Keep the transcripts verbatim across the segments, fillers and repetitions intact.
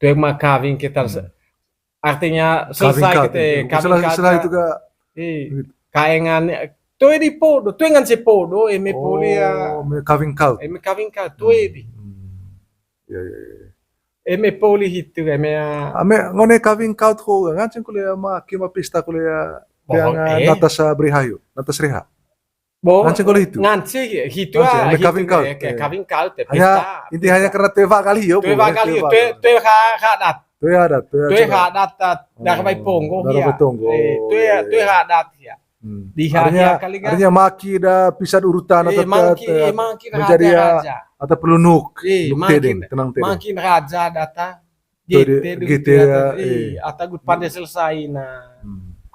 Toe ma kawing kita, artinya selesai kita, kawing, setelah itu ka, kaengan, toe di podo, toe ngance podo, eme poli ya. Oh, eme kawing kaut. Eme kawing kaut, toe di. Ya, ya, ya. Eme poli hitu, eme, eme ngone kawing kaut ho, nganceng kole ya, ma kima pesta kole ya, peang, eh, Natasha Brihayu, Natasha Reha. Bo, ngance kole hitu. Ngance, hitu, ngance, ah, eme hitu, kawing kaut, eh, kawing kaut, eh, hanya, pesta, inti pesta. Hanya karena toe wagal hio, toe wagal hio, toe, toe ha-, hadat. Toe hadat, toe hadat, ah, dara bai ponggo, dara bai ponggo. Eh, toe, toe hadat ya. Di ha-, artinya, kali ga. Artinya maki da pisat urutan, eh, atau maki, eh, maki menjadi raja, ya, raja. Atau perlu nuk, eh, nuk tedeng, tenang tedeng. Maki raja data, G T, G T, eh, atau gut pande selesai, nah.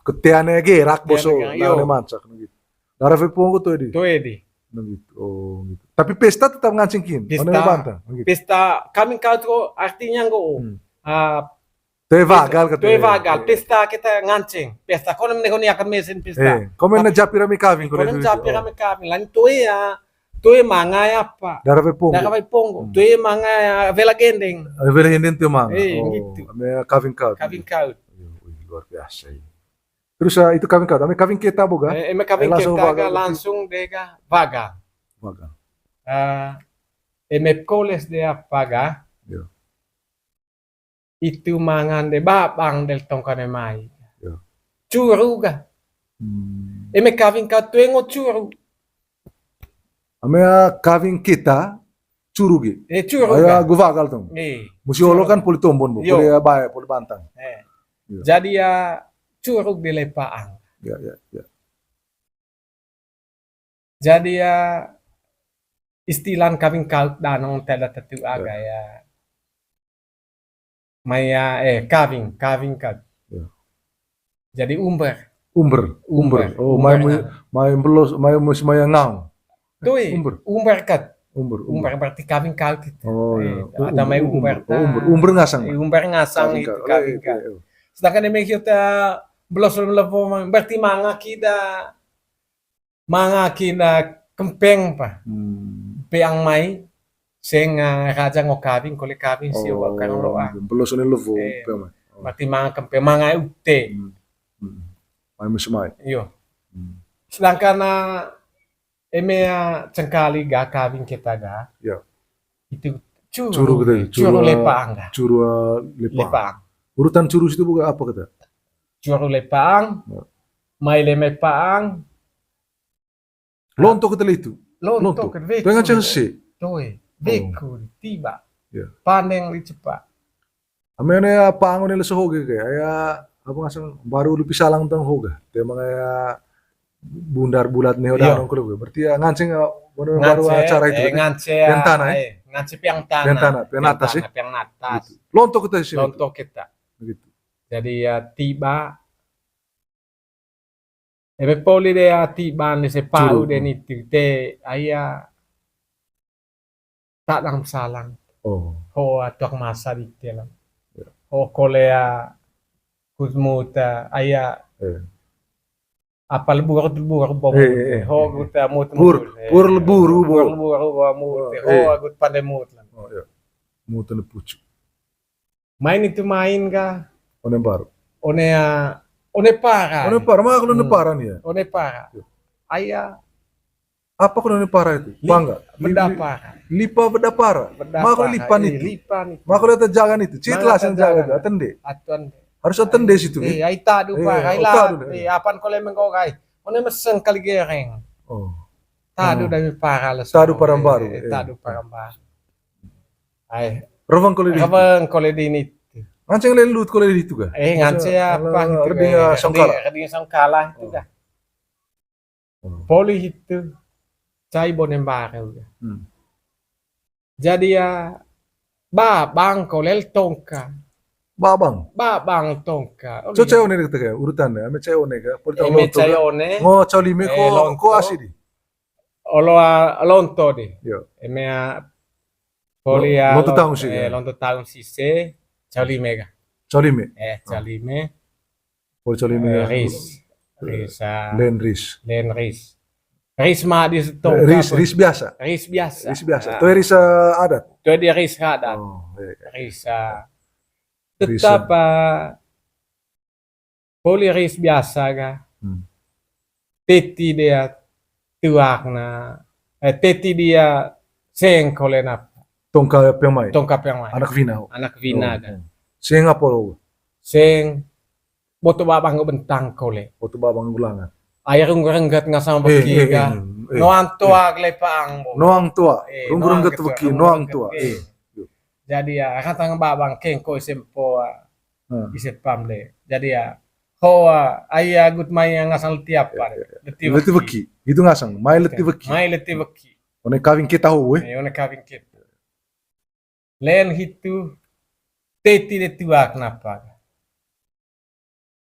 Keteane gerak, boso, nah, yo. Mancak, gitu. Dara bai ponggo toe di. Toe di. Nah, gitu. Oh, gitu. Tapi pesta tetap nganceng kin. Pesta, pesta kawing kaut ko artinya nggo. Ah, toe wagal ka, toe wagal. Pesta kita nganceng. Pesta kono mene koni akan mesen pesta. Eh, kono mena japi rame kawing, kono japi rame kawing. Lain toe ya. Toe manga ya apa? Dara bai ponggo. Dara bai ponggo. Toe manga ya wela gendeng. Eh, wela gendeng toe manga. Eh, gitu. Eme kawing kaut. Kawing kaut. Wih, luar biasa ini. Terus, ah, itu kawing kaut, eme kawing keta boga? Eh, eme kawing keta ga langsung dega wagal. Wagal. Ah, eme koles de apa ga? Yo. Itu mangan de babang del tongkane mai. Yo. Curu ga? Eme kawing kaut toe ngo curu. Ame, ah, kawing keta, curu gi. Eh, curu ga? Aya, gu wagal tong. Eh, musi olo kan poli tombon, bo. Yo. Poli, ah, bae, poli bantang. Eh. Yo. Jadi ya curu di lepaang. Ya, ya, ya. Jadi ya istilah kawing kaut danong tada tetu aga ya. Maya, eh, kawing, kawing kaut. Ya. Jadi umber. Umber, umber. Umber. Oh, umber maya, maya mbelos, maya musi maya ngaung. Toe, umber. Umber kaut. Umber, umber. Umber berarti kawing kaut itu. Oh, iya. Ada maya umber. Oh, umber. Umber ngasang. Eh, umber ngasang itu kawing kaut. Sedangkan eme kita mbelos lewo, berarti manga kita manga kin, ah, kempeng pa. Peang mai, seng, ah, raja ngo kawing, kole kawing sio, oh, karang loa. Mbelos one lewo, eh, peang mai. Oh. Berarti manga kempeng, manga ute. Mai musi mai. Iyo. Sedangkan, ah, eme, ah, cengkali ga kawing kita ga. Ya. Itu curu, curu kita, curu, curu, ah, lepaang ga. Curu, ah, lepaang. Lepaang. Urutan curu situ boga apa kita? Curu lepaang, ya. Mai leme paang, Lonto kita le itu. Lonto. Lonto kita, weku. Toe nganceng se. Toe, weku, tiba. Ya. Paneng li cepa. Ame one apa angon le soho ge, kayak, ya, apa ngasang baru lupi salang tong hoga. Te manga ya bundar bulat ne hoda nongkrong ge. Berarti ya nganceng, ya, baru acara itu, eh, nganceng, peang tanah, eh, nganceng peang tanah. Peang tanah, peang natas, eh. Peang natas. Gitu. Lonto kita sini. Lonto kita. Begitu. Jadi ya tiba Eme poli de ati bane se pau de niti te aya tadang salang. Oh. Ho atuak masa di telang. Ya. Ho kolea kut muta aya. Eh. Apa lebur lebur bomu. Eh, eh, eh. Ho guta mut pur, mut. Eh, pur leburu bo. Pur leburu bo mut. Oh, ho eh. Agut pande mut lang. Oh, ya. Mut ne pucu. Main itu main kah? One baru. One, ah, one para. One para, maka kalau one para nih ya. One para. Iya. Aya. Apa kalau one para itu? Bangga. Beda para. Lipa beda para. Maka lipan itu. Lipan itu. Maka lihat jangan itu. Citlah sen jangan itu. Atende. Atende. Harus atende situ. Eh, ai tadu para. Ai lah. Eh, apan kole menggogai. One meseng kali gereng. Oh. Tadu dami para lah. Tadu para baru. Eh, tadu para baru. Ai. Rawang kole di. Rawang kole di ini. Nganceng lelut kole di itu kah? Eh, ngance apa gitu. Reding sangkala itu dah. Poli itu. Cai bonem bareng. Jadi ya babang kolel tongka. Babang. Babang tongka. Cai one de urutan de. Ame cai one kah? Poli tong lonto. Eme cai one. Ngo cai lime ko asi di. Olo, ah, lonto di. Yo. Eme, ah, poli, ah, lonto taung si, eh, lonto taung si se, cai lime ga. Cai lime. Eh, cai lime. Poli cai lime. Eh, ris. Ris, ah. Len ris. Len ris. Ris ma di setong. Ris, ris biasa. Ris biasa. Ris biasa. Toe ris, ah, adat. Toe di ris adat. Oh, iya. Ris, ah, Tetap, ah, poli ris biasa ga. Hmm. Teti dia tuak na, eh, teti dia seng kole napa. Tongka piang mai. Tongka piang mai. Anak wina. Anak wina ga. Seng apa lo? Seng boto babang bentang kole. Boto babang gulangan. Air runggu rengget ngasang beki ga. Noang tua kelepaang bo. Noang tua. Runggu rengget beki, noang tua. Jadi ya, katang babang kengko isempo, ah, ise pamle. Jadi ya, ho, ah, ai agut mai ngasang leti apa. Leti beki. Itu ngasang, mai leti beki. Mai leti beki. One kawing kita ho, eh. Eh, one kawing kita. Len hitu, teti de tuak napa.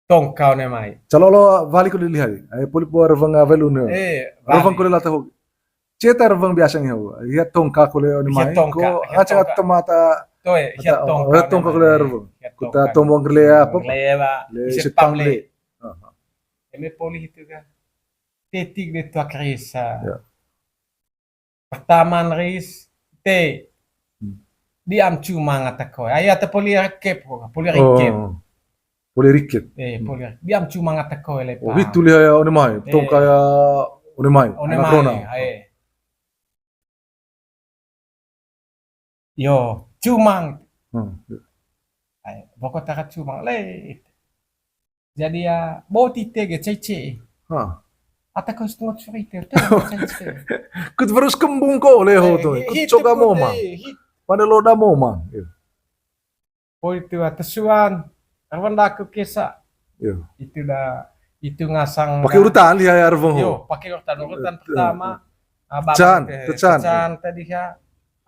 Tongka one mai. Calolo wali ko lili hari. Ai poli po arvang avel une. Eh, arvang ko lata ho. Ceta arvang biasa ngi ho. Ia tongka kole one mai. Ko aca temata. Toe, ia tongka kole arvang. Kuta tombong gele apa? Gele ba. Le ise pamle. Eme poli hitu ga. Teti de tuak risa. Pertama ris te. Diam cuma ngata koe. Ai ata poli rikep, poli rikep. Poli rikep. Eh, poli rikep. Diam cuma ngata koe lepa. Oh, itu liha ya one mai. Tongka ya one mai. One mai. Yo, cumang. Ai, boko taka cumang le. Jadi ya, bo tite ge cece. Ata kos tengok cerita, tuh cece. Kut terus kembung ko leho tuh. Kut coga momang. Pada loda momang. Poli itu tesuan, arvang daku kesa. Itu da, itu ngasang. Pakai urutan liha ya arvang ho. Yo, pakai urutan, urutan pertama. Can, tecan. Tecan tadi ya.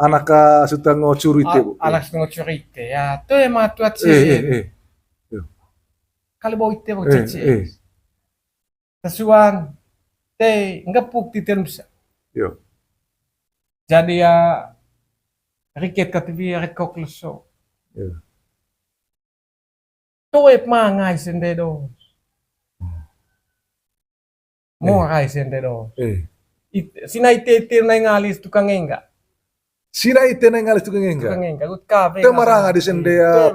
Anak suta ngo curite bu. Anak suta ngo curite ya. Tuh emang tuat sih. Kali bau ite bau cece. Tesuan te ngepuk titen bisa. Yo. Jadi ya riket kativi rekok leso. Yo. Toe mangai sende dos. Morai sende dos. Sina ite ite nai ngalis tukang engga. Sina ite nai ngalis tukang engga. Tukang engga, gut kabe. Te maranga di sende ya.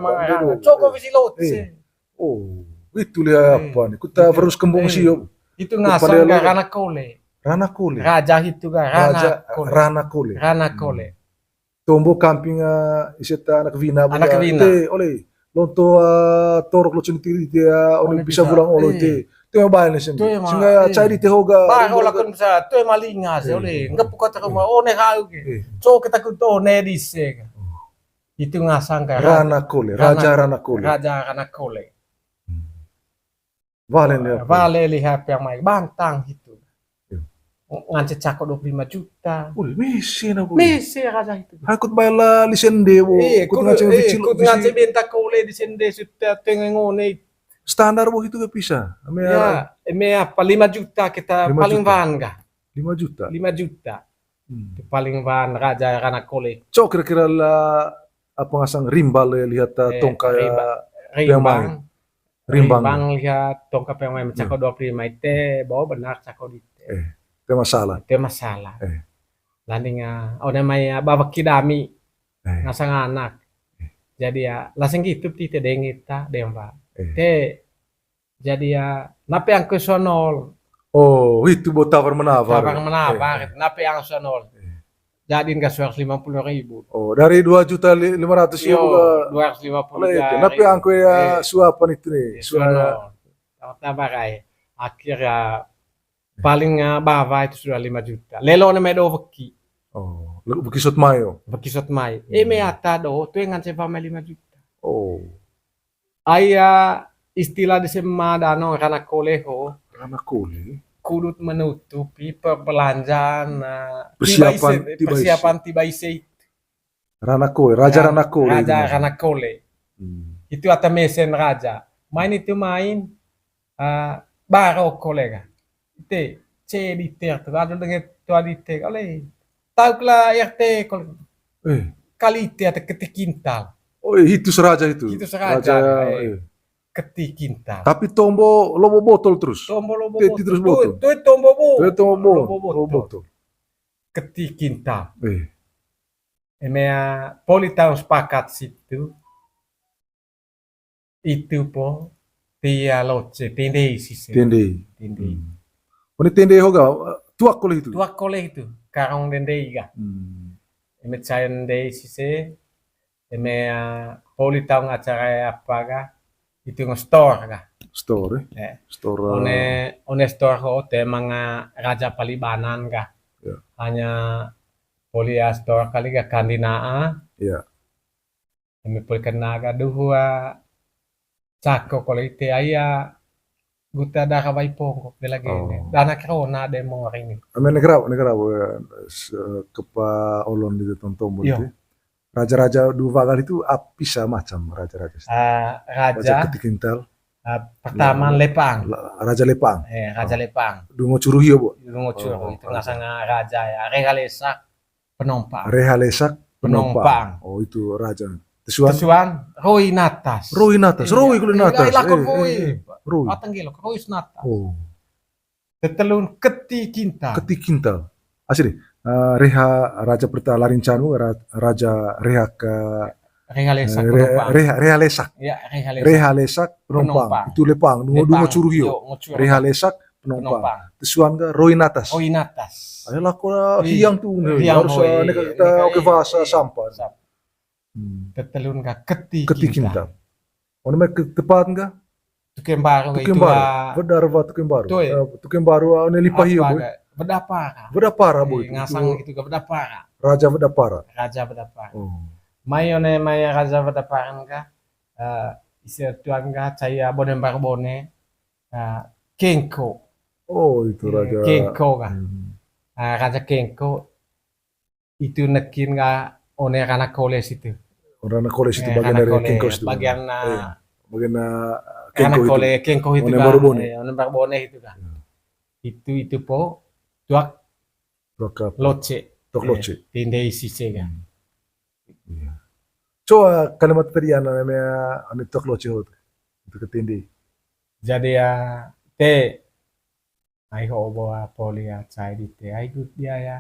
Coko visi lot se. Oh, itu liha apa nih? Kuta terus kembung sio. Itu ngasang ga rana kole. Rana kole. Raja itu ga rana kole. Rana kole. Rana kole. Tombo kamping, ah, iseta anak wina. Anak wina. Te, ole, lonto, ah, torok lo cuni tiri dia, ole bisa pulang olo te. Te ma bae ne sende. Singa cai di te hoga. Ba ola kon bisa, te ma linga se, ole. Ngga puka tak ma, one hau ke. Co kita kun to ne di se. Itu ngasang ka. Rana kole, raja rana kole. Raja rana kole. Vale liha. Vale liha piang mai bantang hitu. Ngance cako dua puluh lima juta. Ui, mese na bo. Mese raja hitu. Hakut bae la lisende bo. Kut ngance bicil, kut ngance benta kole lisende suta tengah ngone. Standar bo hitu ke pisa. Eme apa lima juta kita paling van ga. Lima juta. Lima juta. Paling van raja rana kole. Cok kira-kira la apa ngasang rimbang le lihat tongka ya rimbang. Rimbang. Rimbang lihat tongka piang mai cako dua puluh lima ite, bawa benar cako di ite. Te masalah. Te masalah. Landing, ah, one mai, ah, babaki dami. Ngasang anak. Jadi ya, laseng gitu ti te deng ita, deng ba. Te, jadi ya, nape angko sonol. Oh, itu bo tawar menawar. Tawar menawar, nape angko sonol. Jadiin ga seratus lima puluh ribu. Oh, dari dua juta lima ratus ribu ke dua ratus lima puluh. Tapi angko ya suapan itu nih. Suapan. Tambah kai. Akhirnya paling, ah, bawa itu sudah lima juta. Lelo ne mai do weki. Oh, weki sot mai yo. Weki sot mai. Eme ata do, tu yang ngance bawa mai lima juta. Oh. Ai, ah, istilah di sema dano rana kole ho. Rana kole. Kudut menutupi perbelanjaan, ah, persiapan tiba ise itu. Rana kole, raja rana kole. Raja rana kole. Itu ata mesen raja. Main itu main, ah, baro kole ga. Ite, ce dite tu, ado dengan tua dite kole. Tau kela R T kole. Kali ite ata keti kintal. Oh, itu seraja itu. Itu seraja. Keti kintal. Tapi tombo lobo botol terus. Tombo lobo botol. Teti terus botol. Teti tombo botol. Lobo botol. Keti kintal. Eme, ah, poli taung sepakat situ. Itu po, tia loce, tendei sise. Tendei. Tendei. Hmm. One tendei hoga, tuak kole itu. Tuak kole itu, karong tendei ga. Hmm. Eme cain tendei sise, eme, ah, poli taung acara apa ga, itu ngo store ga. Store, eh? Eh. Store. One, one store ho, te manga raja palibanan ga. Ya. Hanya poli a store kali ga kandina a. Ya. Eme poli kena ga duhua cako kole ite aia guta dara wai pongko bela gene. Oh. Dana kerona de mori ni. Ame negara, negara, eh, kepa olon di tonton itu. Raja-raja dua kali itu apisa macam raja-raja. Ah, raja, raja ketikintal. Ah, pertama ya, Lepang. Raja Lepang. Eh, raja oh. Lepang. Dungo curuh yo, Bu. Dungo curuh oh, itu ngasanga raja ya. Regalesa Penompang. Reha Lesak, Penompang. Penompang. Oh, itu raja. Tesuan? Tesuan, Roi Natas. Roi Natas, iya. Roi kulit Natas. Lakon eh, Roi. Eh, Roi. Atang gelok, Roi Natas. Oh. Tetelun Keti Kintal. Keti Kintal. Asli. Uh, Reha Raja Perta Larin Canu, Raja Reha ke Reha Lesak, eh, Reha, Reha Lesak. Ya, Reha Lesak. Reha Lesak, Penompang. Penompang. Itu Lepang. Nungo, Lepang. Nungo curuh yo. Reha Lesak, Penompang. Penompang. Tesuan ga Roi Natas. Roi Natas. Ayo lah kau hiang tu, harus neka kita oke bahasa sampan. Hmm. Tetelun ga Keti Kintal. Ono me ke tepat ga? Tukembaru itu ga. Wedarva Tukembaru. Tukembaru, ah, ne lipahi ya, boy. Wedapara. Wedapara, boy. Ngasang itu ga Wedapara. Raja Wedapara. Raja Wedapara. Oh. Mai one mai Raja Wedapara ga, eh, isi tuan ga caya Bone Mbaru Bone. Nah, Kengko. Oh, itu eh, raja. Kengko kan. Hmm. Nah, Raja Kengko itu nekin ga one Rana Kole situ. Rana Kole situ eh, bagian Rana dari Kole, Kengko situ. Bagian, eh, bagian Kengko Rana Kole, itu. Kengko itu one kan. Baru Bone. Eh, one Baru Bone itu kan. Ya. Itu, itu po tuak tuak apa? Loce. Tuak eh, loce. Tindei sise kan. Hmm. Iya. Coba kalimat tadi anak namanya anu tuak loce hot. Itu ketindei. Jadi ya, te, ai ho bawa poli ya, cai di te, ai gut dia ya.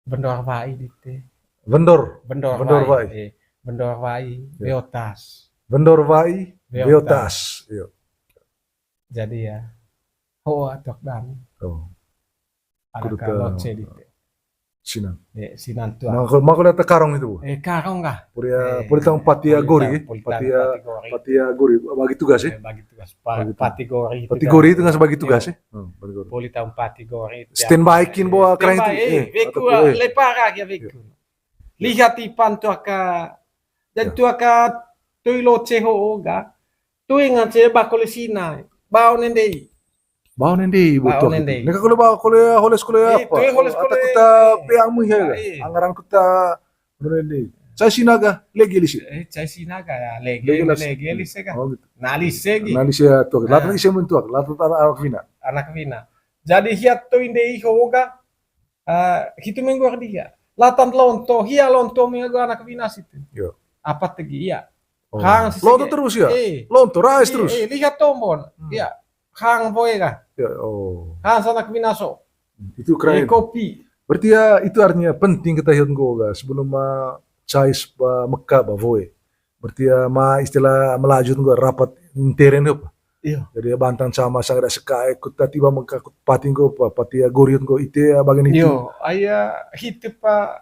Vendor wai di te. Vendor. Vendor wai. Eh, vendor wai, ya. Beotas. Vendor wai, beotas. Beotas. Iya. Jadi ya, ho atok dan. Oh. Ada ka loce di te. Sinan. Ya, sinan tuak. Maka, maka lihat karong itu, Bu. Eh, karong kah? Poli, eh, poli taung pati gori, poli taung pati gori. Pati gori. Bagi tugas, eh? Eh, bagi tugas. Pati gori. Pati gori itu ngasih bagi tugas, eh? Hmm, pati gori. Poli taung pati gori. Standby kin bawa kerang itu. Eh, beku, lepara ya beku. Lihat ipan tuaka. Dan tuaka toi loce ho ga. Toi ngance ba kole sina. Ba one ndei. Ba one ndei, Bu. Ba one ndei. Neka kole ba kole holes kole apa? Toi holes kole. Ata kuta peang mu ya. Anggaran kuta one ndei. Cai sina ga, lege lise. Eh, cai sina ga ya, lege lise ga. Oh, gitu. Na lise gi. Na lise ya tuak. Lata ise mun tuak, lata anak wina. Anak wina. Jadi hiat toi ndei ho ga. Ah, hitu minggu dia. Latan lonto, hia lonto minggu anak wina situ. Yo. Apa tegi ya? Oh. Hang sisi lonto terus ya? Eh. Lonto rais terus. Eh, lihat tombon. Hmm. Ya. Hang boy kah? Ya, oh. Hang sanak wina so. Itu keren. Eh, kopi. Berarti ya itu artinya penting kita hiat nggo ga sebelum ma cais ba Mekah ba voe. Berarti ya ma istilah Melaju nggo rapat interen apa? Iya. Jadi ya bantang sama sang ada sekae kut tati ba Mekah kut pati nggo apa? Pati ya goriot nggo ite ya bagian itu. Iyo, aya hitu pa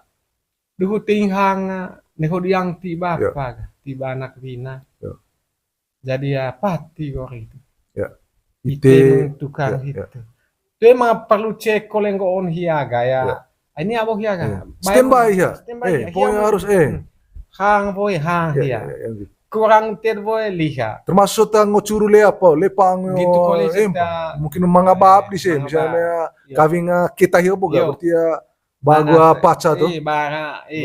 duhu ting hang neho diang tiba apa? Tiba anak wina. Iya. Jadi ya pati gori itu. Ya. Ite tukang hitu. Itu emang perlu cek kole nggo on hia ga ya. Ini abo hia ga. Standby hia. Standby hia. Pokoknya harus eh. Hang boy hang hia. Kurang ter boy liha. Termasuk ta ngo curu le apa, le pang gitu kole eh, mungkin mangabab di sini misalnya kawing kita hia boga berarti ya bagua paca tuh.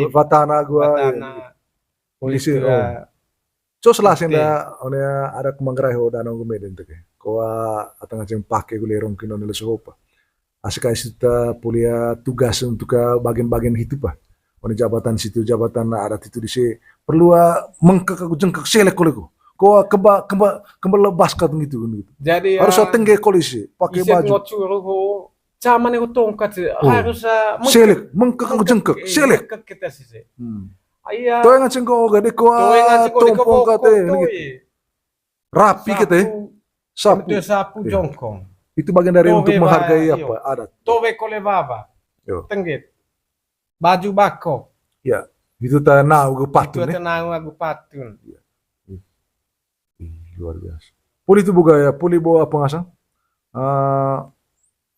Batana gua. Polisi. Cos lah senda one adat Manggarai ho Danau Gumeden teke. Ko atanga ceng pake gule rongkin one leso hopa. Asik ai sita polia tugas untuk ka bagian-bagian hitu pa. One jabatan situ, jabatan adat itu di si perlu mengkek aku jengkek selek kole ko. Ko keba keba keba lebas kat gitu gitu. Jadi harus tengge kole si pakai baju. Cama ne tongkat si harus selek mengkek aku jengkek selek. Mengkek kita si. Iya. Toengan sengko oga deko ah tompong kate. Rapi kita, eh. Sapu. Sapu. Betul, sapu. Iya. Jongkong. Itu bagian dari untuk menghargai apa? Adat. Towe kole wawa. Yo. Tengget. Baju bako. Ya. Itu tanau agu patun, eh. Itu tanau agu patun. Iya. Ih, luar biasa. Poli itu boga ya, poli bo apa ngasang? Eh,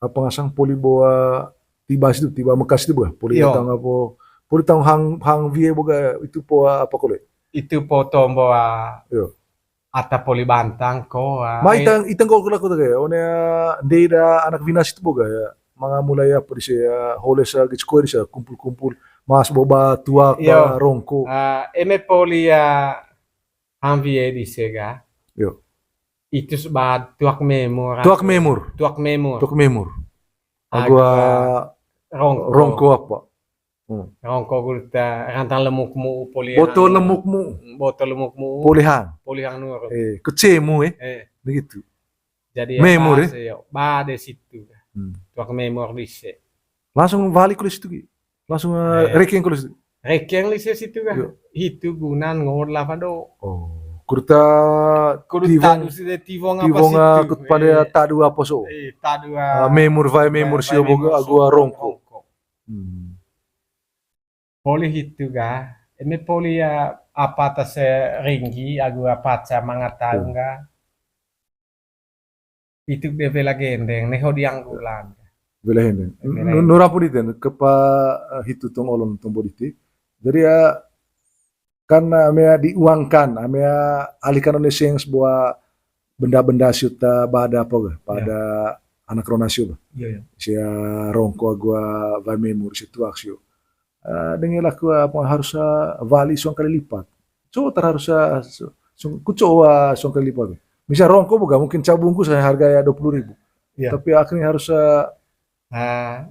apa ngasang, poli bo, eh, tiba situ, tiba Mekas itu boga. Poli taung apa? Poli taung hang, hang wie boga itu po, eh, apa kole? Itu po tombo, eh, ata poli bantang ko, eh. Ma itang, itang ko kula kota kayak, one, eh, ndei da anak winas itu boga ya. Manga mulai apa di se, eh, holes, eh, gitu ko di se, kumpul-kumpul. Mas boba tuak, eh, rongko. Eh, eme poli ya, hang wie dise ga. Yo. Itu seba tuak memur. Tuak memur. Tuak memur. Tuak memur. Agu, agu, eh, rongko. Rongko apa? Hmm. Rongko gurita rantang lemukmu poli hang. Botol lemukmu. Botol lemukmu. Poli hang. Poli hang nurut. Eh, kecemu, eh. Eh. Begitu. Jadi memur, eh. Ba de situ. Hmm. Tuak memur dise. Langsung balik ke situ, Ki. Langsung, eh, rekeng kole situ. Rekeng lise situ kah? Yo. Hitu gunan ngor lava do. Oh, kurta kudu tiwong, tadu situ, tiwong apa tiwong, situ? Ah, kut pada, eh, tadu apa so? Eh, tadu, ah, memur, wae memur sio boga agu rongko. Rongko. Hmm. Poli hitu ga, eme poli ya apa ta se ringgi agu apa ca manga taung ga. Itu be wela gendeng, neho dianggulan. Wela gendeng. Wela gendeng. Nu-, nura pun iten, kepa, eh, hitu tong olon tong boditi. Jadi ya, kan, eh, mea diuangkan, mea alihkan one seng sebuah benda-benda siuta pada apa ga, pada anak rona siu ga. Iya, iya. Sia rongko agu wae memur, sia tuak siu. Eh, dengan laku, eh, apa, harus, eh, wali suang kali lipat. So, tar harus, eh, su-, su-, ku coba suang kali lipat. Misal rongko boga mungkin cabungkus hanya harga ya dua puluh ribu. Iya. Tapi akhirnya harus, eh, eh,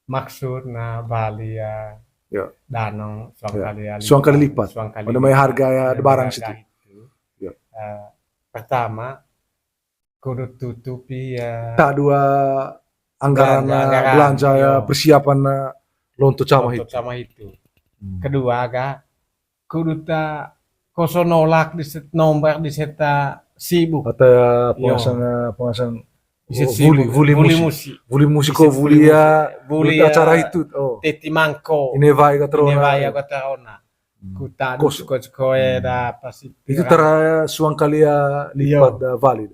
maksud na wali ya, ya, danong suang kali ya, suang kali lipat. Suang kali lipat. Ada main harga ya, ada barang situ. Itu. Ya. Eh, pertama, kudu tutupi ya. Tadu anggaran, belanja, eh, anggaran, belanja ya, iyo, persiapan, eh, lonto cama hitu. Lonto cama hitu. Hmm. Kedua ga, kudu ta koso nolak di set nomor di seta sibuk. Ata, eh, pengasang, eh, pengasang, oh, sibuk. Wuli, wuli musi. Wuli musi ko wuli ya, wuli acara hitu. Oh. Teti mangko. Ine wai ga terona. Ine wai ga terona. Hmm. Kuta kos. Suka-suka ya, hmm, da pasti. Itu tara suang kali ya lipat, iyo, da wali.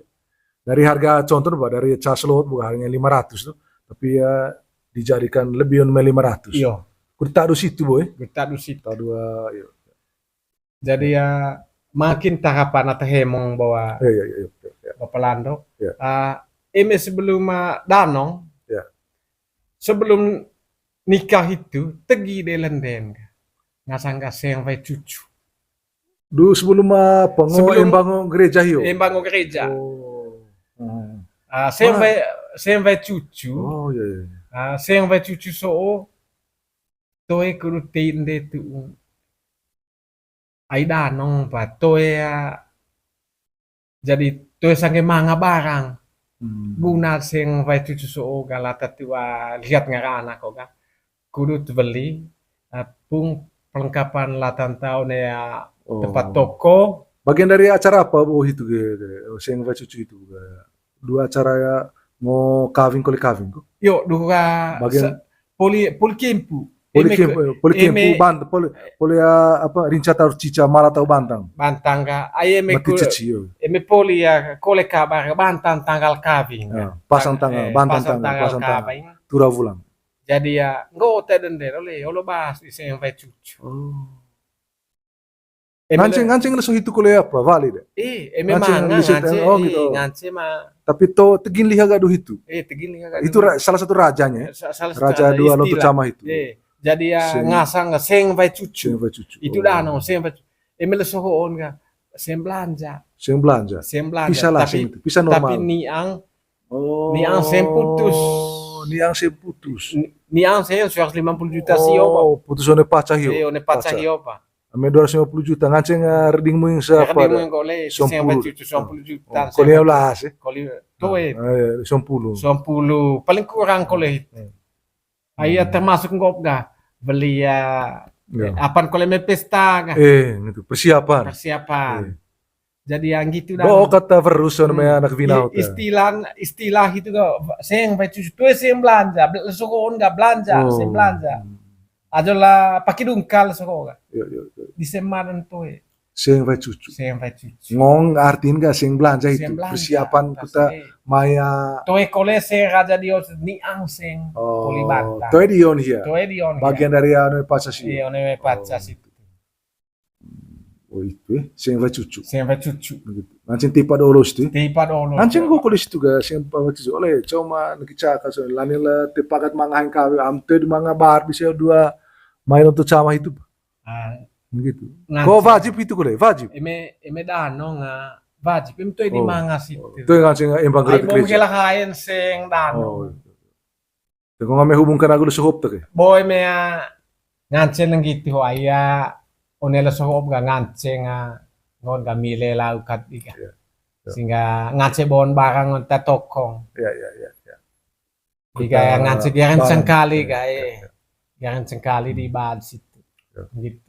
Dari harga contoh, bah, dari cas lot bukan harganya lima ratus tuh, tapi ya dijadikan lebih on lima ratus. Iyo. Kuta dus itu, boy. Kuta dus itu. Tadu, iyo. Jadi ya makin tarapan atau hemong bahwa, iya, iya, iya, iya, iya, Bapak Lando, iya, ah, eme sebelum, ah, danong, iya, sebelum nikah itu, tegi de lenden. Ngasang ga seng wai cucu. Du sebelum apa, ngo sebelum embango gereja hio? Embango gereja. Oh. Hmm. Ah, seng wai, seng wai cucu. Oh, iya, iya. Ah, seng wai cucu so, toe kudu tei nde tu. Ai danong pa, toe, ah, jadi toe sangge manga barang. Hmm. Guna seng wai cucu so ga la tatu, ah, lihat ngara anak ko ga. Kudu tu weli, ah, pung perlengkapan la tanta one, ah, tempat toko. Bagian dari acara apa, bo, hitu ge, ge, seng wai cucu hitu ga? Dua acara ya, ngo kawing kole kawing ko? Yo, dua bagian. Poli, poli kempu. Poli kempu, eh, poli kempu, bantang, poli, poli, ah, apa, rinca taur cica, mala tau bantang. Bantang ga, ai eme mati ku-, ceci, yo. Eme poli ya, kole kabar, bantang tanggal kawing. Ya, pasang tanggal, eh, bantang tanggal, pasang tanggal kawing. Tura wulang. Jadi ya, nggo te dende, ole, olo bahas di seng wai cucu. Oh. Nganceng, nganceng leso hitu kole apa, wali de? Eh, eme manga, nganceng, oh, gitu. Ngance ma. Tapi to tegin liha gadu hitu. Eh, tegin liha gadu. Itu ra-, salah satu rajanya. Sa-, salah satu raja, dua lonto cama hitu. Eh, jadi ya ngasang seng wai cucu. Seng wai cucu. Itu danong, seng wai cucu. Eme leso hoon ga, seng belanja. Seng belanja. Seng belanja. Pisa lah, tapi, seng itu. Pisa normal. Tapi niang, oh, niang seng putus. Niang seng putus. Ni-, niang seng seratus lima puluh juta sio, Pak. Oh, putus one paca hio. Eh, one paca hio, Pak. Ame dua ratus lima puluh juta, nganceng, eh, reding muing seapa? Reding muing kole, seng wai cucu, seng puluh juta. Oh, kole ulas, eh? Kole, toe. Ah, iya, seng puluh. Seng puluh, paling kurang kole. Hmm. Ai, ya, termasuk nggop ga. Beli ya, eh, apan kole me pesta ga. Eh, gitu, persiapan. Persiapan. Eh. Jadi yang gitu dah. Bo kata verus on me anak wina hota. Istilah, istilah itu ga seng wai cucu. Toe seng belanja, sokoon ga belanja, seng belanja. Ajola paki dungkal soko ga. Di semanan toe. Seng wai cucu. Seng wai cucu. Ngong artin ga seng belanja itu. Persiapan kita maya. Toe kole seng raja dio niang seng poli bantang. Toe dion hia. Toe dion hia. Bagian dari anu paca sio. Iya, anu paca sio. Oh, itu, eh. Seng wai cucu. Seng wai cucu. Gitu. Nganceng tipa dolos tu. Tipa dolos. Nganceng ko kolis tu ga seng wai cucu. Oleh cuma niki caka so lani la te pagat manga haeng kawe am te di manga bar bisa dua main untuk sama itu. Gitu. Ko wajib itu kole, wajib. Eme, eme dano nga wajib. Eme toe di manga situ. Toe nganceng embang. Ai bom kela haen seng dano. Te ko ngame hubungkan agu le sohop te ke. Boy mea nganceng nenggitu ho aya one le sohop ga nganceng nga ngon ga mile lau kat iga. Sehingga nganceng bon barang ngon ta tokong. Iya, iya, iya, iya. Iga ya nganceng garan sengkali ga eh. Garan sengkali di bad situ. Gitu.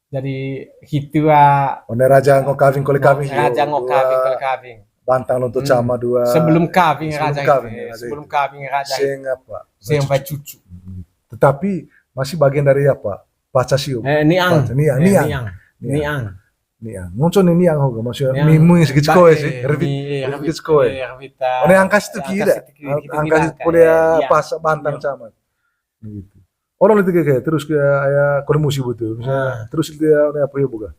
Jadi hitu ah. One raja ngo kawing kole kawing. Raja ngo kawing kole kawing. Bantang lonto cama dua. Sebelum kawing raja. Sebelum kawing raja. Seng apa? Seng wai cucu. Tetapi masih bagian dari apa? Paca sio. Eh, niang. Niang, niang. Niang. Niang. Ngonco ni niang ho ga maksudnya mimui segit sekoe sih. Revit, revit sekoe. One angkas itu kira. Angkas itu kuliah pas bantang cama. Gitu. Orang itu kayak terus ke aya kode musi betul. Misalnya terus itu ya one apa ya bukan?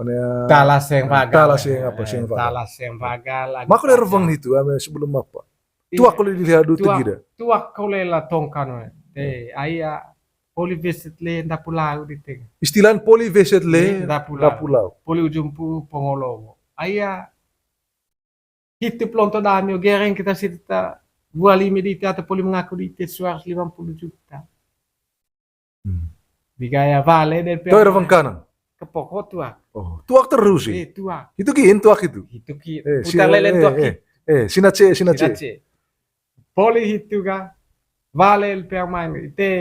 One tala seng pagal. Tala seng apa seng pagal. Tala seng pagal. Mako dari ruang itu ame sebelum apa? Tuak kole di lihat dulu tegi dah. Tuak kole la tongkan we. Te aya poli weset le ndapulau di tega. Istilah poli weset le ndapulau. Poli ujung pu pongolongo. Aya hitu pelonto dami o gereng kita sita dua lima di ite atau poli mengaku di ite seratus lima puluh juta. Di gaya vale de pe. Toe rawang kanan. Kepoko tuak. Oh, tuak terus sih. Eh, tuak. Itu kiin tuak itu. Itu ki. Putar lelen tuak ki. Eh, sinace, sinace. Poli hitu ga vale pe main ite.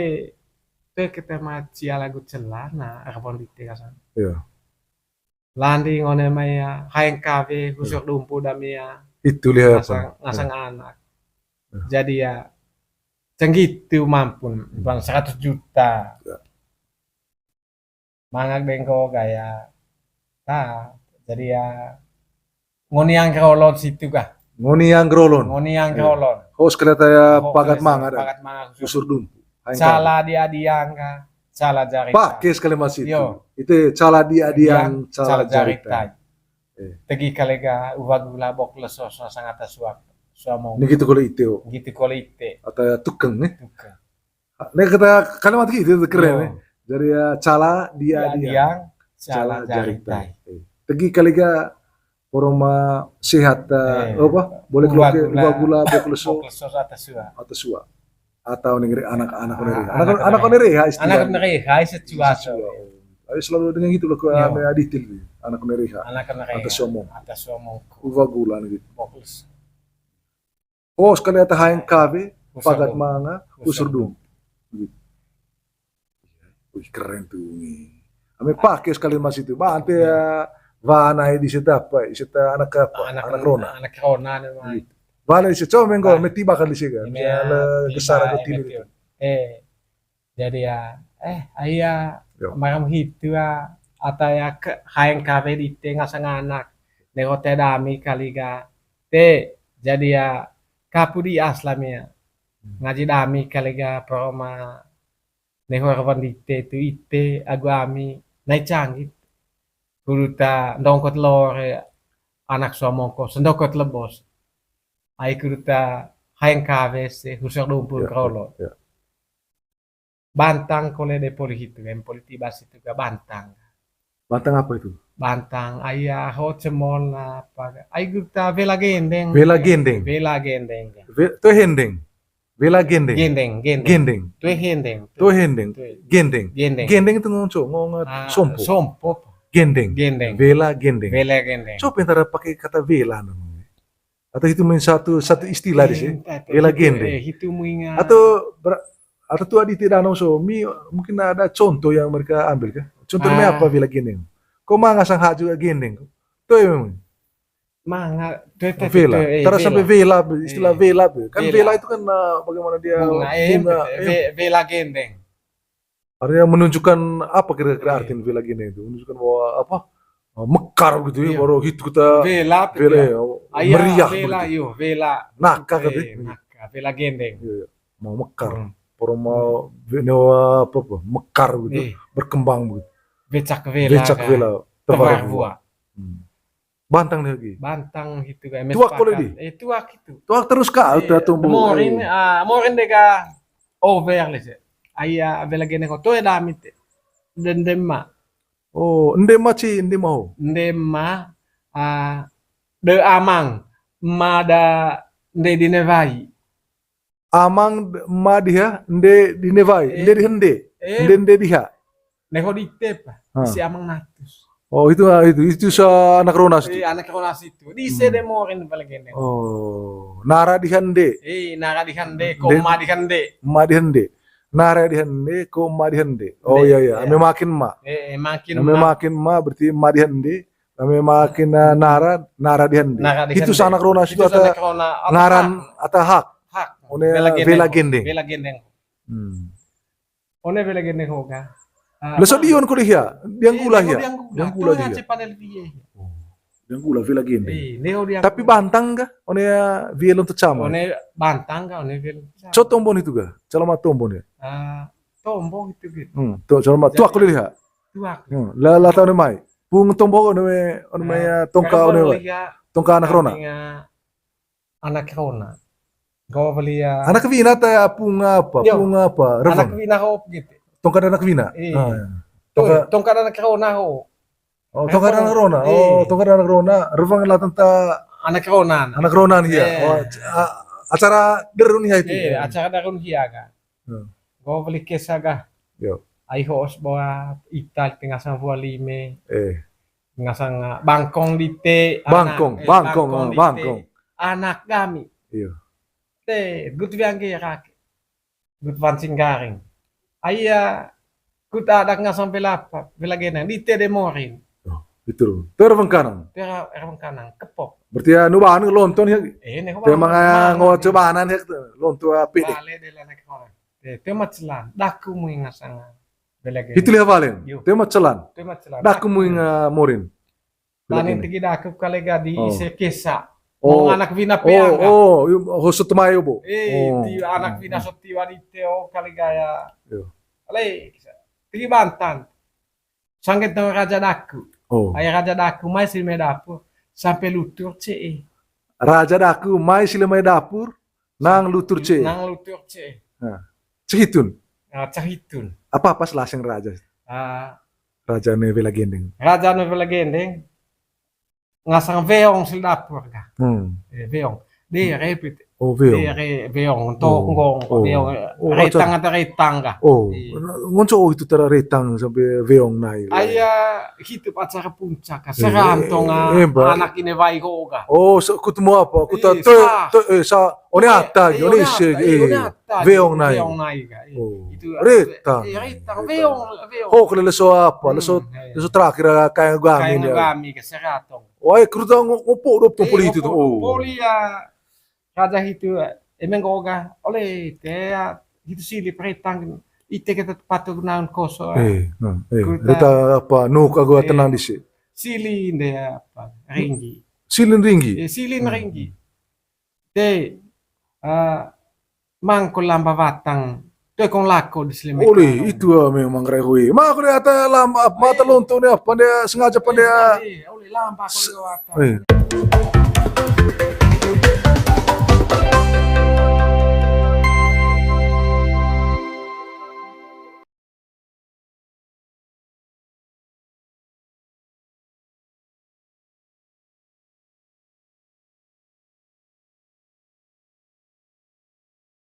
Te kita macia lagu celana, apa di ite kasan. Iya. Landi ngone mai ya, haeng kawe, husur dumpu dami ya. Itu lihat ngasang, ngasang anak. Jadi ya, cenggitu mampun, bang seratus juta. Mangak dengko gaya. Ta, jadi ya, ngoni yang kerolon situ kah? Ngoni yang kerolon. Ngoni yang kerolon. Hos keleta ya pagat mangak. Pagat mangak. Husur dumpu. Cala di adiang ka, cala jaritai. Pake sekali masih itu. Itu cala di adiang, cala jaritai. Tegi kalega uwa gula bok leso sangata suak. Suamong. Ini gitu kole ite. Gitu kole ite. Atau tukeng nih. Tukeng. Nih kata kalimat gitu keren nih. Jadi ya cala di adiang, cala jaritai. Tegi kalega Poroma sehat, apa? Boleh keluar uwa gula, bok leso. Bok leso atas sua. Atas sua. Atau nengre anak-anak nengre. Anak nengre ha istilah. Anak nengre ha istilah. Ayo selalu dengan gitu loh ke ame aditil anak nengre ha. Anak nengre ha. Atas suamong. Atas suamong. Uwa gula gitu. Bok leso. Oh, sekali ata haeng kawe, pagat manga, husur dumpu. Gitu. Wih, keren tuh. Ame pake sekali masih itu. Ba, ante ya, wana di seta apa, di seta anak apa, anak rona. Anak rona nih, Bang. Gitu. Bale di seta, menggo, meti bakal di sega. Misalnya, gesar aku tini. Eh, jadi ya, eh, aya, maram hitu ya, ata ya, haeng kawe di tengah sanganak. Nego te dami kali ga. Te, jadi ya, kapu di aslam ya. Ngaji dami kalega poroma neho rawan di ite tu ite agu ami nai canggit. Kuduta ndongkot lore anak suamongko sendokot lebos. Ai kuduta haeng kawe se husur dumpu kerolon. Bantang kole de poli hitu, em poli tibas itu ga bantang. Bantang apa itu? Bantang, aya ho cemol apa. Ai guta vela gendeng. Vela gendeng. Vela gendeng. Toe hendeng. Vela gendeng. Gendeng, gendeng. Gendeng. Toe hendeng. Toe hendeng. Gendeng. Gendeng. Gendeng itu ngong co, ngong sompo. Sompo. Gendeng. Gendeng. Vela gendeng. Vela gendeng. Coba antara pakai kata vela namanya. Atau itu main satu satu istilah di sini. Vela gendeng. Atau atau tuh di tidak nongso mi mungkin ada contoh yang mereka ambil kan. Contohnya apa vela gendeng? Kok manga sang haju gendeng? Tuh memang. Manga, tue, tue, tue, vela. Tara sampai vela, istilah vela, be. Kan vela itu kan, eh, bagaimana dia bunga, eh, bunga, eh, ve-, vela gendeng. Artinya menunjukkan apa kira-kira arti vela gendeng itu? Menunjukkan bahwa apa? Eh, mekar gitu ya, baru hitu kita vela, vela, ya, meriah vela, begitu. Iyo, vela. Naka gitu ya. Naka, vela gendeng. Iya, iya. Mau mekar. Poro mau ve-, apa, apa, mekar gitu, berkembang begitu. Becak vela. Becak vela, tebar buah. Bantang nih lagi. Bantang hitu ga. Tuak kole di? Eh, tuak hitu. Tuak terus ka, udah tumbuh. Morin, ah, morin de ga over le se. Aya vela gendeng ko toe dami te. Ende ma. Oh, ende ma ci, ende ma ho. Ende ma, ah, de amang. Ma da ende di ne wai. Amang ma diha, ende di ne wai, ende di hende. Ende, ende diha. Neho dite pa, si amang natus. Oh, itu, ah, itu, itu sa anak rona situ. Iya, anak rona situ. Di se de morin vela gendeng. Oh, nara di hende. Eh, nara di hende, ko ma di hende. Ma di hende. Nara di hende, ko ma di hende. Oh, iya, iya. Ame makin ma. Eh, makin ma. Ame makin ma, berarti ma di hende. Ame makin, eh, nara, nara di hende. Nara di hende. Itu sa anak rona situ ata ngaran ata hak. Hak. One vela gendeng. Vela gendeng. Hmm. One vela gendeng ho ga. Ah, leso dion ko dihia, dianggula hia. Dianggula hia. Dianggula vela gendeng. Tapi bantang ga? One, eh, vela untuk cama. One bantang ga, one vela untuk cama. Co tombon itu ga? Calama tombon ya? Ah, tombon itu gitu. Hmm, to calama tuak ko dihia. Tuak. Hmm, la, la tau ne mai. Pung tombo one mai, one mai, ah, tongka one mai. Tongka anak rona. Anak rona. Go weli, ah. Anak wina ta pung apa? Pung apa? Anak wina ho gitu. Tongka anak wina. Iya. Ah, iya. Tongka anak rona ho. Oh, tongka anak rona. Oh, tongka anak rona. Rewang la tenta anak rona. Anak rona nih ya. Oh, acara derun ya itu. Iya, acara derun ya kan. Hmm. Go weli kesa ga. Yo. Ai ho'os bawa ita tengah sang vua lime. Eh. Ngasang, ah, bangkong dite, bangkong, eh, bangkong, bangkong dite. Anak gami. Iya. Te, gut wiang gerak. Gut wancing garing. Aya, gut adak ngasang vela apa, vela gendeng. Dite de morin. Oh, betul. Ter bengkanang. Ter bengkanang, kepok. Berarti ya, nu bahan lonton ya. Eh, ne, ter manga ngo cobanan ya, lonton apa deh. Bale de la anak rona. Te, te macelan. Daku mui ngasang. Vela gendeng. Hitu liha valen. Te macelan. Te macelan. Daku mui nga morin. Paling tigi daku kale ga di ise kesa. Oh. Anak wina peang. Oh, ho sot mai obo. Eh, di anak wina sot tiwa dite o kale ga ya. Ale, tigi bantang. Sangge'd tong raja daku. Oh. Ai raja daku mai si le mai dapur sampe lutur ce'e. Raja daku mai si le mai dapur nang lutur ce'e. Nang lutur ce'e. Nah. Cehitun. Ah, cehitun. Apa pas laseng raja? Ah. Raja ne vela gendeng. Raja ne vela gendeng. Ngasang weong si le dapur ga. Hmm. Eh, weong. De repit. Oh, weong. De re weong. Tongkong, weong. Retang ata retang ga. Oh. Ngonco itu tara retang sampe weong nai. Aya hitu acara puncak ga. Seran tong anak ine wai ko ga. Oh, kutemu apa? Kuta te, te, eh, sa One ata, eh, one ise, eh, weong nai. Weong nai ga, eh. Oh. Itu, retang. Eh, retang, weong, weong. Ho, kalo leso apa? Leso, leso terakhir, ah, kayak gami. Kayak gami ke seratong. Wah, eh, kerutan ngo-, ngopo dua puluh itu tuh. Oh. Poli ya, raja itu, eh, emang goga. Oleh, te, ya, itu sili peretang. Ite kita patu naun koso. Eh, nah, eh, rita apa? Nuk aku tenang di si. Sili nde apa? Ringgi. Silin ringgi. Eh, silin ringgi. Te, eh, mangko lamba watang, toe kong lako di si le mai. Oleh, itu, ah, memang rehui. Ma aku de ata lamba, apa, ata lonto ne apa, dia sengaja apa, dia. Eh, oleh lamba ko le watang. Eh.